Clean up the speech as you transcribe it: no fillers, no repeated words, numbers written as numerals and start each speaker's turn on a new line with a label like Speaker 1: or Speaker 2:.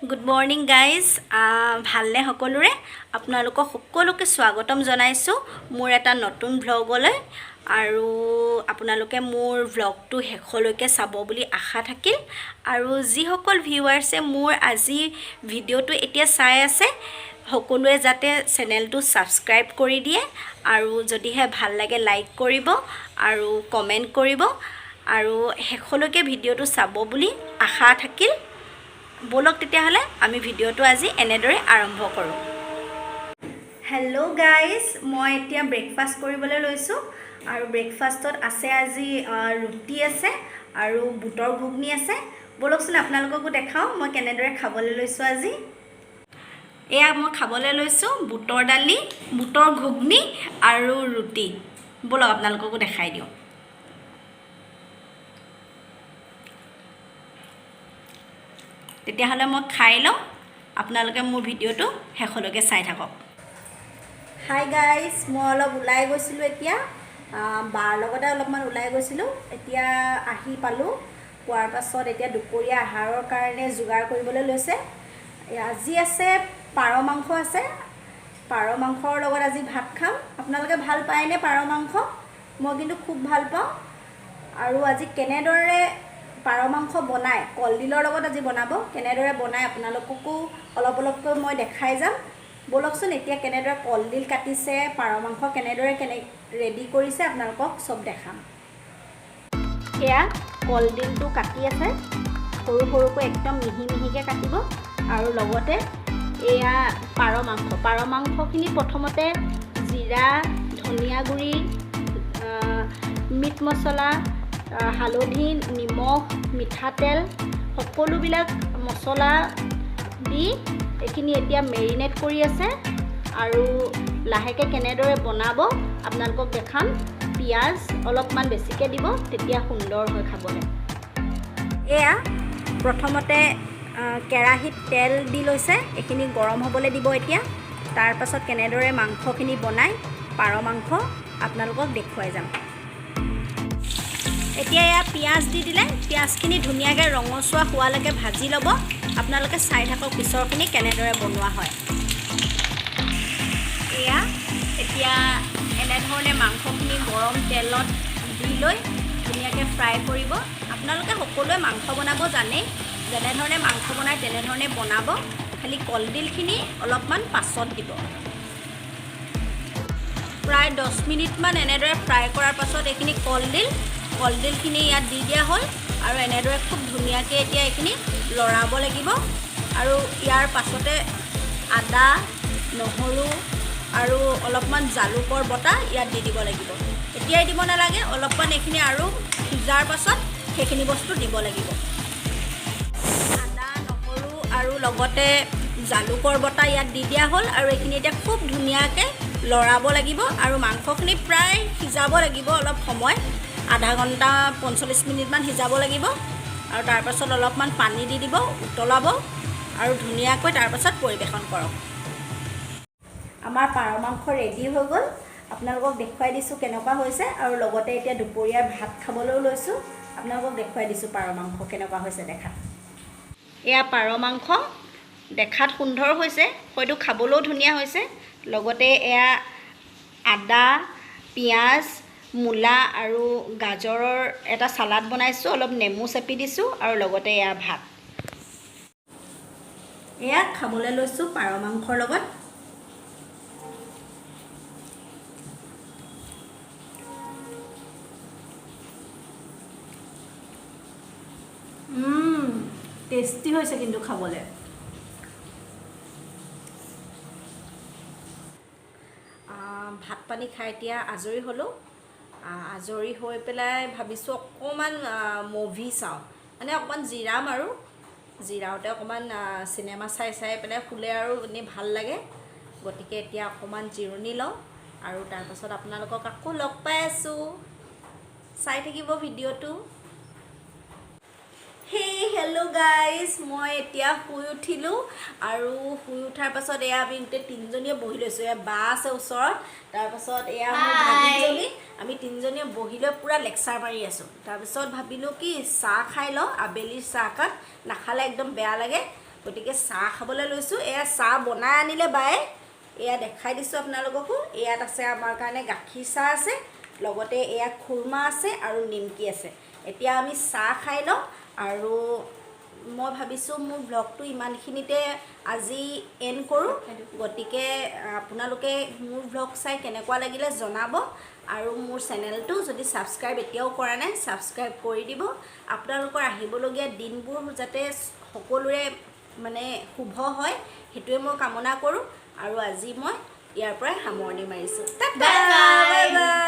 Speaker 1: Good morning guys, ভালনে সকলোৰে? আপোনালোকক সকলোকে স্বাগতম জনাইছোঁ মোৰ এটা নতুন ভ্লগলৈ। আৰু আপোনালোকে মোৰ ভ্লগটো শেষলৈকে চাব বুলি আশা থাকিল। আৰু যিসকল ভিউৱাৰ্ছে মোৰ আজি ভিডিঅ'টো এতিয়া চাই আছে, সকলোৱে যাতে চেনেলটো ছাবস্ক্ৰাইব কৰি দিয়ে আৰু যদিহে ভাল লাগে লাইক কৰিব আৰু কমেণ্ট কৰিব আৰু শেষলৈকে ভিডিঅ'টো চাব বুলি আশা থাকিল। ব'লক তেতিয়াহ'লে আমি ভিডিঅ'টো আজি এনেদৰে আৰম্ভ কৰোঁ। হেল্ল' গাইজ, মই এতিয়া ব্ৰেকফাষ্ট কৰিবলৈ লৈছোঁ আৰু ব্ৰেকফাষ্টত আছে আজি ৰুটি আছে আৰু বুটৰ ঘুগনি আছে। ব'লকচোন, আপোনালোককো দেখাওঁ মই কেনেদৰে খাবলৈ লৈছোঁ আজি। এয়া মই খাবলৈ লৈছোঁ বুটৰ দালি, বুটৰ ঘুগনি আৰু ৰুটি। ব'লক, আপোনালোককো দেখাই দিওঁ। তেতিয়াহ'লে মই খাই লওঁ, আপোনালোকে মোৰ ভিডিঅ'টো শেষলৈকে চাই থাকক। হাই গাইজ, মই অলপ ওলাই গৈছিলোঁ এতিয়া, বাৰ লগতে অলপমান ওলাই গৈছিলোঁ। এতিয়া আহি পালোঁ। পোৱাৰ পাছত এতিয়া দুপৰীয়া আহাৰৰ কাৰণে যোগাৰ কৰিবলৈ লৈছে। আজি আছে পাৰ মাংস আছে। পাৰ মাংসৰ লগত আজি ভাত খাম। আপোনালোকে ভাল পায়নে পাৰ মাংস? মই কিন্তু খুব ভাল পাওঁ। আৰু আজি কেনেদৰে পাৰ মাংস বনায়, কলডিলৰ লগত আজি বনাব, কেনেদৰে বনায় আপোনালোককো অলপ অলপকৈ মই দেখাই যাম। ব'লকচোন, এতিয়া কেনেদৰে কলডিল কাটিছে, পাৰ মাংস কেনেদৰে ৰেডি কৰিছে, আপোনালোকক চব দেখাম। এয়া কলডিলটো কাটি আছে, সৰু সৰুকৈ একদম মিহি মিহিকৈ কাটিব। আৰু লগতে এয়া পাৰ মাংস, পাৰ মাংসখিনি প্ৰথমতে জিৰা, ধনিয়া গুড়ি, মিট মছলা, হালধি, নিমখ, মিঠাতেল, সকলোবিলাক মছলা দি এইখিনি এতিয়া মেৰিনেট কৰি আছে। আৰু লাহেকৈ কেনেদৰে বনাব আপোনালোকক দেখাম। পিঁয়াজ অলপমান বেছিকৈ দিব, তেতিয়া সুন্দৰ হয় খাবলৈ। এয়া প্ৰথমতে কেৰাহীত তেল দি লৈছে, এইখিনি গৰম হ'বলৈ দিব এতিয়া। তাৰপাছত কেনেদৰে মাংসখিনি বনায়, পাৰ মাংস, আপোনালোকক দেখুৱাই যাম। এতিয়া এয়া পিঁয়াজ দি দিলে। পিঁয়াজখিনি ধুনীয়াকৈ ৰঙচুৱা হোৱালৈকে ভাজি ল'ব। আপোনালোকে চাই থাকক পিছৰখিনি কেনেদৰে বনোৱা হয়। এয়া এতিয়া এনেধৰণে মাংসখিনি গৰম তেলত দি লৈ ধুনীয়াকৈ ফ্ৰাই কৰিব। আপোনালোকে সকলোৱে মাংস বনাব জানেই, যেনেধৰণে মাংস বনায় তেনেধৰণে বনাব, খালি কলডিলখিনি অলপমান পাছত দিব। প্ৰায় 10 মিনিটমান এনেদৰে ফ্ৰাই কৰাৰ পাছত এইখিনি কলডিলখিনি ইয়াত দি দিয়া হ'ল। আৰু এনেদৰে খুব ধুনীয়াকৈ এতিয়া এইখিনি লৰাব লাগিব। আৰু ইয়াৰ পাছতে আদা, নহৰু আৰু অলপমান জালুকৰ বটা ইয়াত দি দিব লাগিব। এতিয়াই দিব নালাগে, অলপমান এইখিনি আৰু সিজাৰ পাছত সেইখিনি বস্তু দিব লাগিব। আদা, নহৰু আৰু লগতে জালুকৰ বটা ইয়াত দি দিয়া হ'ল। আৰু এইখিনি এতিয়া খুব ধুনীয়াকৈ লৰাব লাগিব আৰু মাংসখিনি প্ৰায় সিজাব লাগিব অলপ সময়, আধা ঘণ্টা 45 মিনিটমান সিজাব লাগিব। আৰু তাৰপাছত অলপমান পানী দি দিব, উতলাব আৰু ধুনীয়াকৈ তাৰপাছত পৰিৱেশন কৰক। আমাৰ পাৰ মাংস ৰেডি হৈ গ'ল। আপোনালোকক দেখুৱাই দিছোঁ কেনেকুৱা হৈছে। আৰু লগতে এতিয়া দুপৰীয়াৰ ভাত খাবলৈও লৈছোঁ। আপোনালোকক দেখুৱাই দিছোঁ পাৰ মাংস কেনেকুৱা হৈছে দেখাত। এয়া পাৰ মাংস দেখাত সুন্দৰ হৈছে, হয়তো খাবলৈও ধুনীয়া হৈছে। লগতে এয়া আদা, পিঁয়াজ, মূলা আৰু গাজৰৰ এটা চালাড বনাইছোঁ, অলপ নেমু চেপি দিছোঁ আৰু লগতে এয়া ভাত। এয়া খাবলৈ লৈছোঁ পাৰ মাংসৰ লগত। টেষ্টি হৈছে কিন্তু খাবলৈ। ভাত পানী খাই এতিয়া আজৰি হ'লোঁ। আজৰি হৈ পেলাই ভাবিছোঁ অকণমান মুভি চাওঁ, মানে অকণমান জিৰাম। আৰু জিৰাওঁতে অকণমান চিনেমা চাই চাই পেলাই শুলে আৰু এনেই ভাল লাগে। গতিকে এতিয়া অকণমান জিৰণি লওঁ আৰু তাৰপাছত আপোনালোকক আকৌ লগ পাই আছোঁ। চাই থাকিব ভিডিঅ'টো। হেই হেল্ল' গাইজ, মই এতিয়া শুই উঠিলোঁ আৰু শুই উঠাৰ পাছত এয়া আমি গোটেই তিনিজনীয়ে বহি লৈছোঁ। এয়া বা আছে ওচৰত, তাৰপাছত এয়া মোৰ ভাগিনজনী। আমি তিনিজনীয়ে বহি লৈ পূৰা লেকচাৰ মাৰি আছোঁ। তাৰপিছত ভাবিলোঁ কি চাহ খাই লওঁ, আবেলিৰ চাহকাপ নাখালে একদম বেয়া লাগে। গতিকে চাহ খাবলৈ লৈছোঁ। এয়া চাহ বনাই আনিলে বায়ে, এয়া দেখাই দিছোঁ আপোনালোককো। ইয়াত আছে আমাৰ কাৰণে গাখীৰ চাহ আছে, লগতে এয়া খুৰমা আছে আৰু নিমকি আছে। এতিয়া আমি চাহ খাই লওঁ আৰু মই ভাবিছোঁ মোৰ ব্লগটো ইমানখিনিতে আজি এণ্ড কৰোঁ। গতিকে আপোনালোকে মোৰ ব্লগ চাই কেনেকুৱা লাগিলে জনাব আৰু মোৰ চেনেলটো যদি ছাবস্ক্ৰাইব এতিয়াও কৰা নাই, ছাবস্ক্ৰাইব কৰি দিব। আপোনালোকৰ আহিবলগীয়া দিনবোৰ যাতে সকলোৰে মানে শুভ হয়, সেইটোৱে মই কামনা কৰোঁ। আৰু আজি মই ইয়াৰ পৰাই সামৰণি মাৰিছোঁ। Tata.
Speaker 2: Bye bye.
Speaker 1: Bye bye.